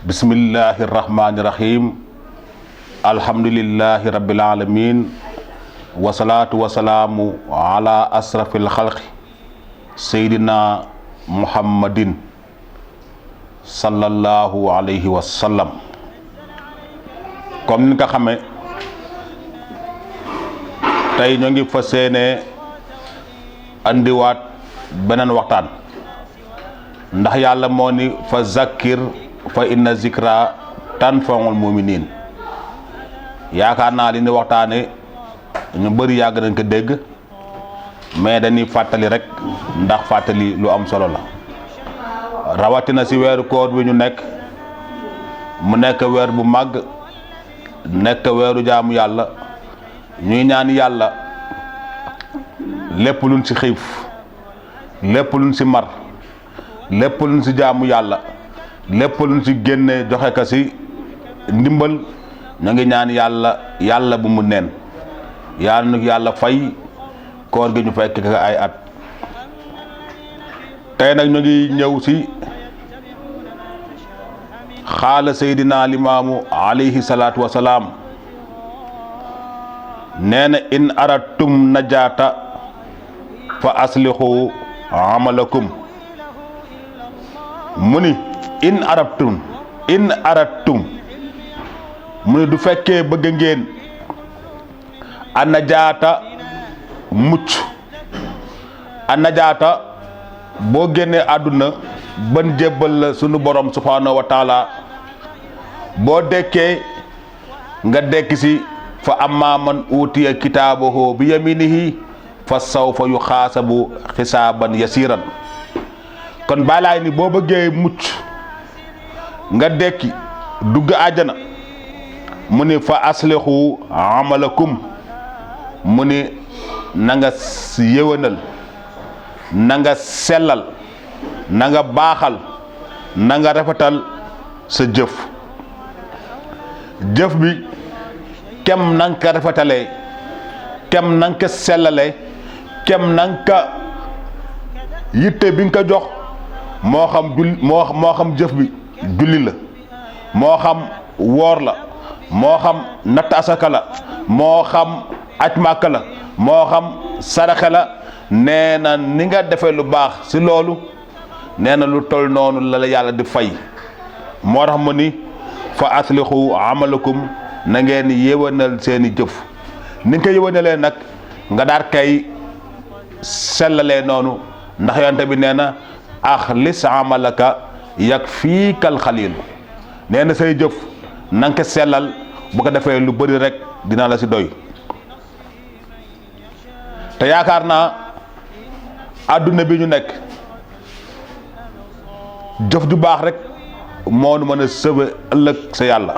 bismillahi rahmani rahim alhamdulillahi rabbil alamin wasalaatu wasalaamu ala asrafil xalqi seydina muhammadin sallallahu alayhi wa sallam. comme ni nga xamee tey ñoo ngi fas yéene andiwaat beneen waxtaan ndax yàlla moo ni fa zakkir fa inna zikra tanfa'ul muminin. yaakaar naa li ni waxtaane ñu bëri yàgg nañ ko dégg mais dañuy fàttali rek ndax fàttali lu am solo la rawatina ci weeru koor bi ñu nekk mu nekk weer bu màgg nekk weeru jaamu yàlla ñuy ñaan yàlla lépp luñ ci xiif lépp luñ ci mar lépp luñ ci jaamu yàlla lépp luñ ci génne joxe ka ci ndimbal ñu ngi ñaan yàlla bu mu neen yàlla nu yàlla fay koor gi ñu fekk ka ay at. tey nag ñu ngi ñëw ci xaala seydina limaamu alayhi salaatu wasalaam nee na in aratum najaata fa aslihu amalakum. mu ni in aratum mu ni du fekkee bëgg ngeen a najaata mucc a najaata boo génnee àdduna ban jébbal la sunu borom subhanahu wa taala boo dekkee nga dekk si fa amma man utiya kitaabahu bi yaminihi fa sawfa yuxaasabu xisaaban yasiran. kon balaay ni boo bëggee mucc nga dekki dugg àjjana mu ni fa aslihu amalakum mu ni na nga yëwënal na nga sellal na nga baaxal na nga rafetal sa jëf bi kem na nga ko rafetalee kem na nga ko sellalee kem na nga ko yitte bi nga ko jox moo xam jëf bi julli la moo xam woor la moo xam natt asaka la moo xam aj màkka la moo xam saraxe la nee na ni nga defee lu baax ci loolu nee na lu tol noonu la yàlla di fay. moo tax mu ni fa aslihu amalakum na ngeen yéwénal seeni jëf ni nga ko yéwénalee nag nga daal kay sellalee noonu ndax yonte bi nee na axlis amalaka yakfiikal xaliilu nee na say jëf na nga ko sellal bu ko defee lu bëri rek dina la ci doy. te yaakaar naa àdduna bi ñu nekk jëf ju baax rek moo nu mën a sëbe ëllëg sa yàlla.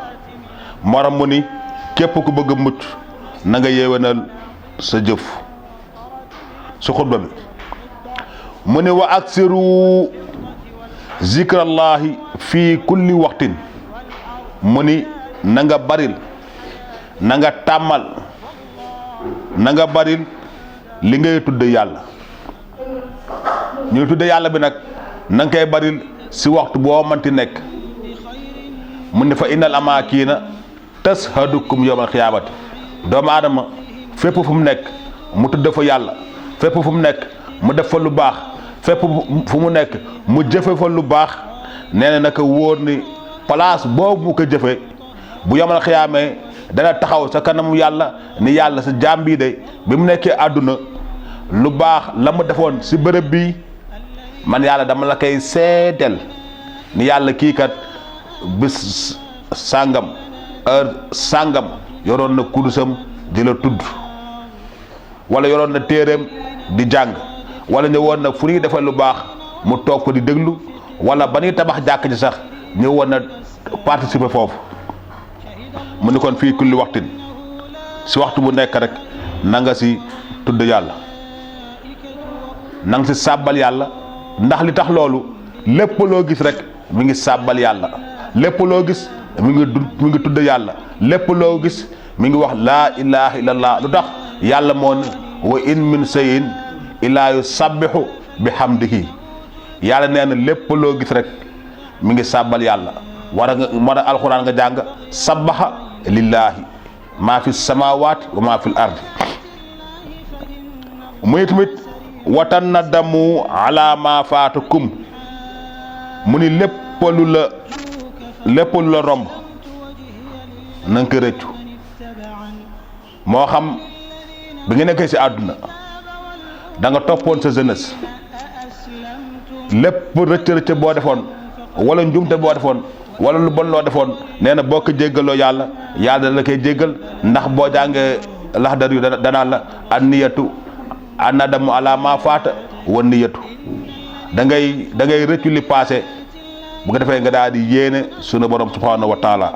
moo tax mu ni képp ku bëgg a mucc na nga yéwénal sa jëf. su xutba bi mu ni wa aksiru zikrallahi fii kulli waxtin mu ni na nga baril na nga tàmmal na nga baril li ngay tudde yàlla. ñu tudde yàlla bi nag na nga koy baril ci waxtu boo manti nekk mu ne fa innal amaakiina tashadukum yawmal xiyaamati. doomu aadama fépp fu mu nekk mu tudde fa yàlla fépp fu mu nekk mu def fa lu baax fépp fu mu nekk mu jëfe fa lu baax nee na naka wóor ni place boobu mu ko jëfe bu yawmal xiyaamee dana taxaw sa kanamu yàlla ni yàlla sa jaam bii de bi mu nekkee àdduna lu baax la mu defoon ci bërëb bii man yàlla dama la koy seedeel ni yàlla kii kat bis sàngam heure sàngam yoroon na kudusam di la tudd wala yoroon na téereem di jàng wala ñëwoon na fu ñuy defal lu baax mu toog ko di déglu wala ba ñuy tabax jàkk ji sax ñëwoon na participer foofu. mu ni kon fii kulli waxtin ci waxtu bu nekk rek na nga ci tudd yàlla na nga ci sàbbal yàlla ndax li tax loolu lépp loo gis rek mi ngi sàbbal yàlla lépp loo gis mi ngi tudd yàlla lépp loo gis mi ngi wax laa ilaha illallah. lu tax yàlla moo ne wa in min shay'in illaa yusabbihu bihamdihi. yàlla nee na lépp loo gis rek mi ngi sàbbal yàlla war a alxuraan nga jàng sabbaha lillahi maa fi samawati wa maa fil ardi muy tamit watan na damu ala ma faatakum mu ni lépp lu la romb na nga ko rëccu moo xam bi nga nekkee ci àdduna da nga toppoon sa jeunesse lépp rëcc boo defoon wala njumte boo defoon wala lu bon loo defoon nee na boo ko jéggaloo yàlla la koy jéggal ndax boo jàngee laxdar yu danaa la an niyatu an nadamu ala ma faata wa niyatu da ngay rëccu li passé bu ko defee nga daal di yéene sunu borom subhanahu wa taala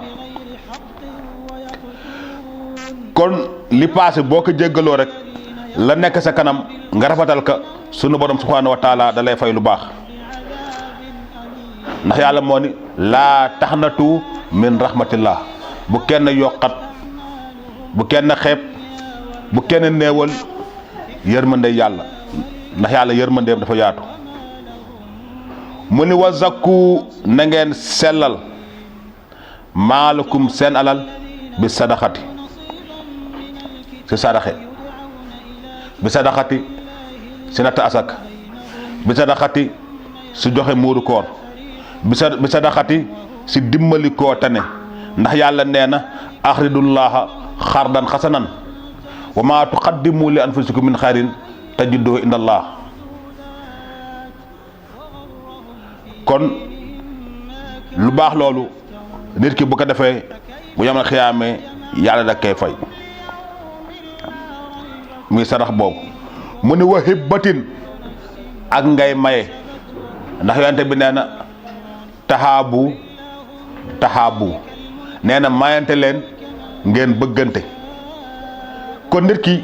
kon li passé boo ko jéggaloo rek la nekk sa kanam nga rafetal ka sunu borom subhanahu wa taala da lay fay lu baax ndax yàlla moo ni laa taxnatu min rahmatillah bu kenn yokkat bu kenn xeeb bu kenn néewal yërmande yàlla ndax yàlla yërmandeem dafa yaatu mu ni wa zakku na ngeen sellal maalakum seen alal bi sadaxati si sadaxe bi sadaxati si natt asak bi sadaxati si joxe muuru koor bi sadaxati si dimbali koo tane ndax yàlla nee na axridullaha xardan xasanan wa ma tuqaddimu li anfusikum min xayrin tajiduhu indallah kon lu baax loolu nit ki bu ko defee bu yamal xiyaamee yàlla da koy fay muy sarax boobu mu ni wa hibbatin ak ngay maye ndax yonente bi nee na taxaabu nee na mayante leen ngeen bëggante kon nit ki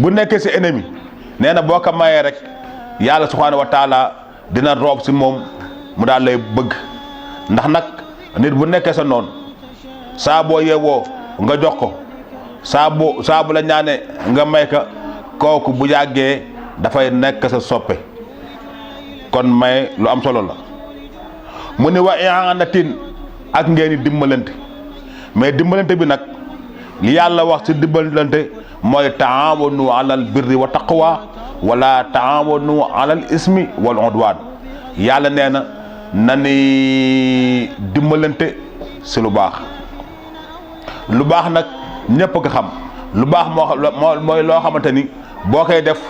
bu nekkee ci ennemi nee na boo ko mayee rek yàlla subhanahu wa taala dina roob ci moom mu daal lay bëgg ndax nag nit bu nekkee sa noon saa boo yeewoo nga jox ko saa bu la ñaane nga may ka kooku bu yàggee dafay nekk sa soppe kon may lu am solo la mu ni wa i'anatin ak ngeen di dimbalante mais dimbalante bi nag li yàlla wax ci dimbalante mooy taawanu alal birri wa taqwa wala taawanu alal ismi wal udwan yàlla nee na ni dimbalante ci lu baax nag ñëpp ko xam lu baax mooy loo xamante ni boo koy def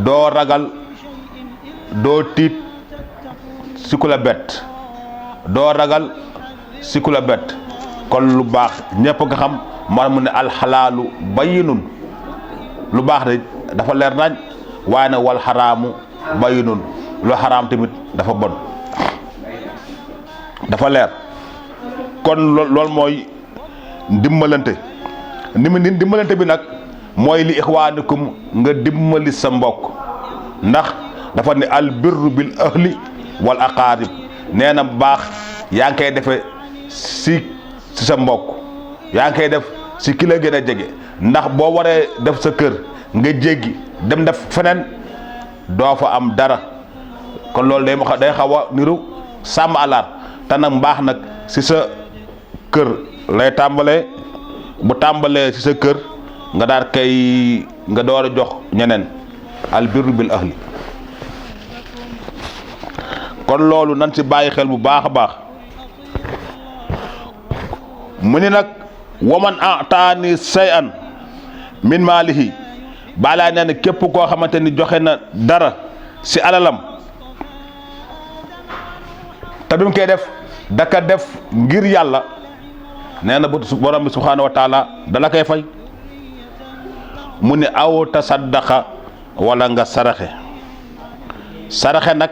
doo ragal doo tiit si ku la bett doo ragal si ku la bett kon lu baax ñëpp nga xam moo mu ne alxalaalu bayyinun lu baax de dafa leer nañ waaye nag wal xaraamu bayyinun lu xaraam tamit dafa bon dafa leer kon loolu mooy dimbalante dimbalante bi nag mooy li ixwaanikum nga dimbali sa mbokk ndax dafa ne al birru bil ahli wal aqaarib nee na baax yaa ngi koy defee si sa mbokk yaa ngi koy def si ki la gën a jege ndax boo waree def sa kër nga jéggi dem def feneen doo fa am dara kon loolu day xaw a niru sàmm alaar te nag mbaax nag si sa kër lay tàmbalee bu tàmbalee si sa kër nga daal kay nga door a jox ñeneen al birru bil ahli kon loolu nan si bàyyi xel bu baax a baax mu ni nag waman ataani sayan min maalihi balaa nee na képp koo xamante ni joxe na dara si alalam te bi mu koy def daka def ngir yàlla nee na borom bi subhaanahu wa taala dala koy fay mu ni aw tasaddaqa wala nga saraxe nag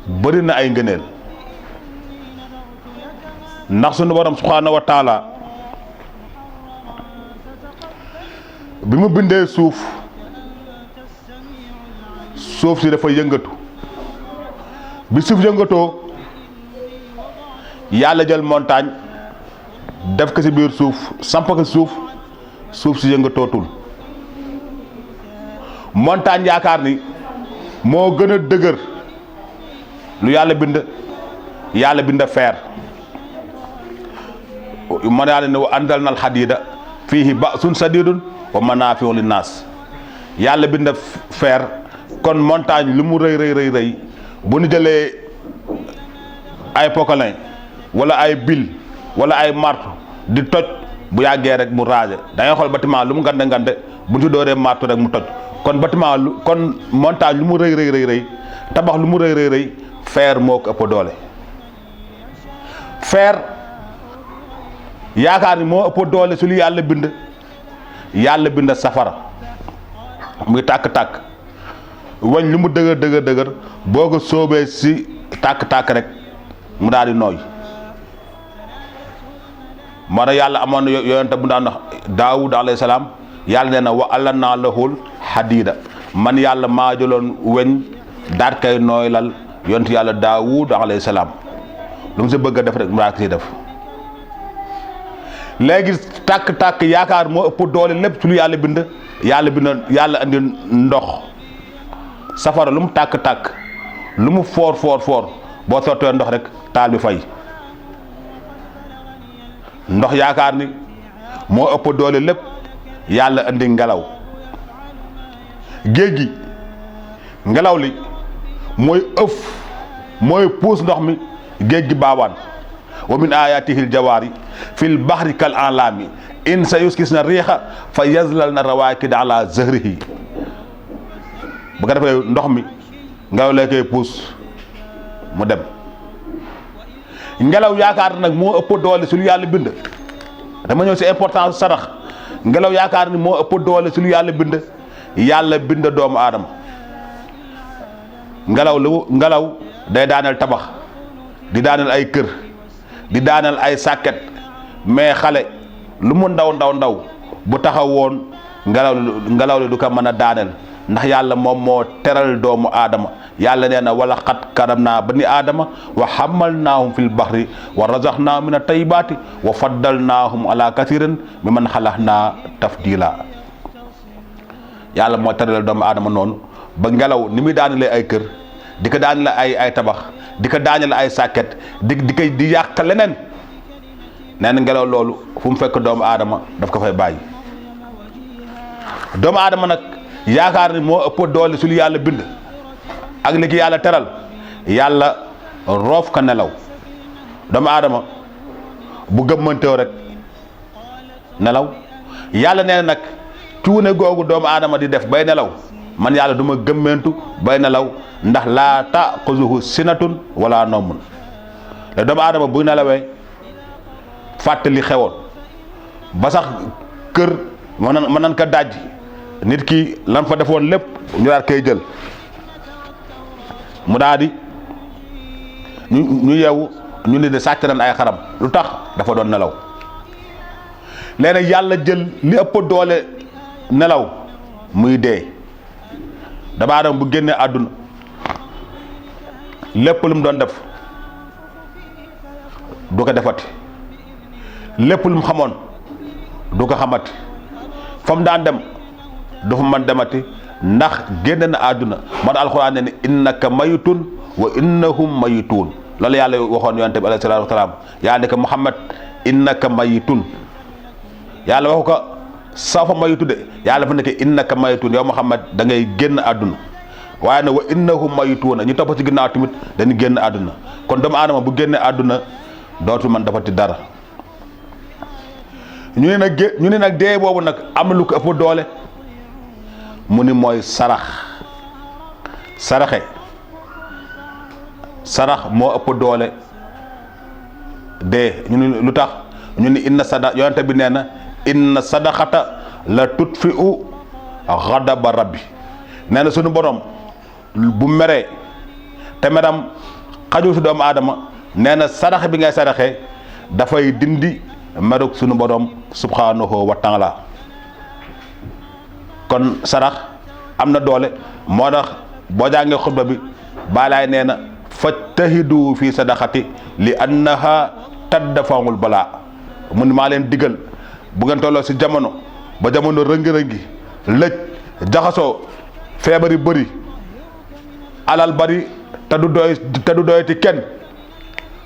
bëri na ay ngëneel ndax sunu borom subhaanahu wa taala bi mu bindee suuf si dafa yëngatu bi suuf yëngatoo yàlla jël montagne def ko ci biir suuf samp ko suuf si yëngatootul montagne yaakaar ni moo gën a dëgër lu yàlla bind yàlla bind feer ma ne yàlla ne wa anzalnal hadiida fiihi ba'sun shadiidun wa manaafi'u linnaas yàlla bind feer kon montagne lu mu rëy bu ñu jëlee ay pokolin wala ay bil wala ay martu di toj bu yàggee rek mu raase da ngay xool bâtiment lu mu ngande bu ñu ci dooree martu rek mu toj kon bâtiment kon montagne lu mu rëy tabax lu mu rëy fer moo ko ëpp doole fer yaakaar ni moo ëpp doole su lu yàlla bind safara muy tàkk-tàkk wañ lu mu dëgër boo ko soobee si tàkk-tàkk rek mu daal di nooy moo tax yàlla amoon na yonente bu daan wax Daawud alayhi salaam yàlla nee na wa allanaa lahul hadiida man yàlla maa jëloon weñ daat kay nooylal yonent yàlla Daawud alayhi salaam lu mu si bëgg a def rek mu daal si def léegi tàkk-tàkk yaakaar moo ëpp doole lépp ci lu yàlla andi ndox safara lu mu tàkk-tàkk lu mu foor boo sottee ndox rek taal bi fay ndox yaakaar ni moo ëpp doole lépp yàlla andi ngelaw géej gi ngelaw li mooy puus ndox mi géej gi baawaan wa min ayatihil jawaari fil bahri kal a'laami in sa yuskisna riixa fa yazlalna rawaakida ala zahrihi bu ko defee ndox mi ngelaw lay koy puus mu dem ngelaw yaakaar nag moo ëpp doole su lu yàlla bind dama ñëw si importance sarax ngelaw yaakaar ni moo ëpp doole su lu yàlla bind doomu aadama ngelaw day daaneel tabax di daaneel ay kër di daaneel ay sàkket mais xale lu mu ndaw bu taxawoon ngelaw li du ko mën a daaneel ndax yàlla moom moo teral doomu aadama yàlla nee na wala xat karam naa bani aadama wa hamalnaahum fil bahri wa razaqnaahum min at-tayyibaati wa faddalnaahum ala kathirin mimman xalaqnaa tafdila yàlla moo teral doomu aadama noonu ba ngelaw ni muy daanelee ay kër di ko daanele ay tabax di ko daanele ay sàkket di yàq leneen nee na ngelaw loolu fu mu fekk doomu aadama daf ko fay bàyyi doomu aadama nag yaakaar ni moo ëpp doole su lu yàlla bind ak li ki yàlla teral yàlla roof ka nelaw doomu aadama bu gëmmanteew rek nelaw yàlla nee na nag cuune googu doomu aadama di def bay nelaw man yàlla du ma gëmmentu bay nelaw ndax laa taaxuzuhu sinatun wala nawmun te doomu aadama bu nelawee fàttali xewoon ba sax kër mën nan ko daj nit ki lan fa defoon lépp ñu daal koy jël mu daal di ñu yeewu ñu ne de sàcc nañ ay xaram lu tax dafa doon nelaw léegi yàlla jël li ëpp doole nelaw muy dee doomu aadama bu génnee àdduna lépp lu mu doon def du ko defati lépp lu mu xamoon du ko xamati fa mu daan dem du fa mën demati ndax génn na àdduna moo tax alxuraan ne ni innaka mayitun wa innahum mayituun loolu yàlla waxoon yonent bi alayhi salaatu wa salaam yaa ne ko Muhammad innaka mayitun yàlla waxu ko soo fa mayitu de yàlla fa nekk innaka mayitun yow Muhammad da ngay génn àdduna waaye nag wa innahum mayituuna ñu topp ci ginnaaw tamit dañu génn àdduna kon doomu aadama bu génnee àdduna dootu man dafati dara ñu ne nag dee boobu nag am na lu ko ëpp doole mu ni mooy sarax moo ëpp doole dee ñu ni lu tax ñu ni yonente bi nee na inna sadaqata la tutfi'u ghadaba rabbi nee na suñu borom bu meree te meram xajul si doomu aadama nee na sarax bi ngay saraxee dafay dindi meruk suñu borom subhanahu wa taala kon sarax am na doole moo tax boo jàngee xutba bi baalaay nee na fajtahidu fi sadaqati li annaha tadfa'ul balaa mu ni maa leen digal bu ngeen tolloo si jamono ba jamono rëngi-rëngi lëj jaxasoo feebar yi bëri alal bëri te du doyati kenn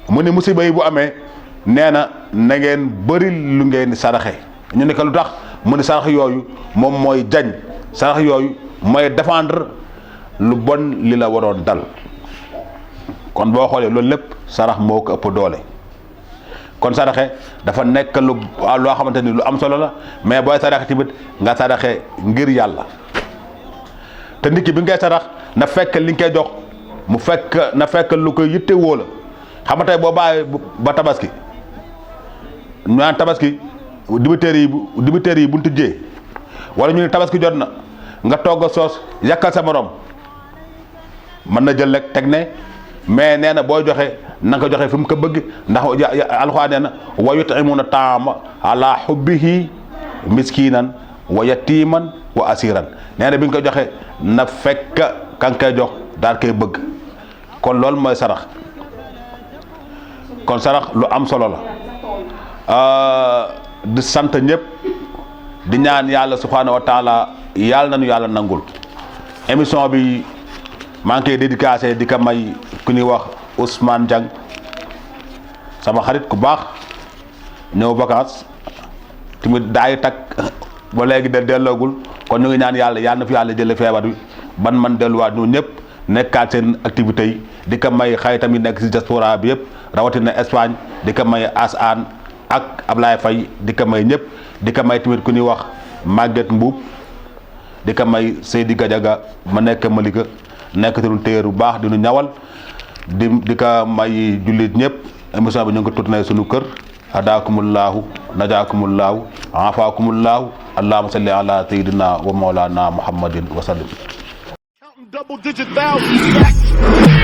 mu ne musiba yi bu amee nee na na ngeen bëri lu ngeen di saraxe ñu ne ko lu tax mu ne sarax yooyu moom mooy jañ sarax yooyu mooy défendre lu bon li la waroon dal kon boo xoolee loolu lépp sarax moo ko ëpp doole kon saraxe dafa nekk loo xamante ni lu am solo la mais booy saraxe tamit nga saraxe ngir yàlla te nit ki bi ngay sarax na fekk li nga koy jox mu fekk na fekk lu ko yitte woo la xam nga tey boo bàyyi ba tabaski ñu naan tabaski dibiteer yi bu ñu tijjee wala ñu ne tabaski jot na nga togg soos yàkkal sa morom mën na jël rek teg ne mais nee na booy joxe na nga ko joxe fi mu ko bëgg ndax alxuraan nee na wa yut'imuuna taama ala hubbihi miskinan wa yatiman wa asiran nee na bi nga ko joxe na fekk ka nga koy jox daal koy bëgg kon loolu mooy sarax kon sarax lu am solo la di sant ñëpp di ñaan yàlla subhanahu wa taala yàlla nañu yàlla nangul émission bi maa ngi koy dédicacé di ko may ku ñuy wax Ousmane Diang sama xarit ku baax ñëw vacances tamit daay takk ba léegi delloogul kon ñu ngi ñaan yàlla na fi yàlla jële feebar bi ban man delluwaat ñu ñëpp nekkaat seen activités yi di ko may xaritam yi nekk si diaspora bi yëpp rawatina Espagne di ko may Asaan ak Ablaye Faye di ko may ñëpp di ko may tamit ku ñuy wax Maguette Mbuub di ko may Seydi Gadiaga ma nekk Malika nekk te lu téer bu baax di nu ñawal di ko may jullit ñëpp émission bi ñu ngi ko tourné suñu kër hadaakumullahu najaakumullahu afaakumullahu allahumma salli ala sayyidina wa mawlana muhammadin wa sallim. Double digit thousands.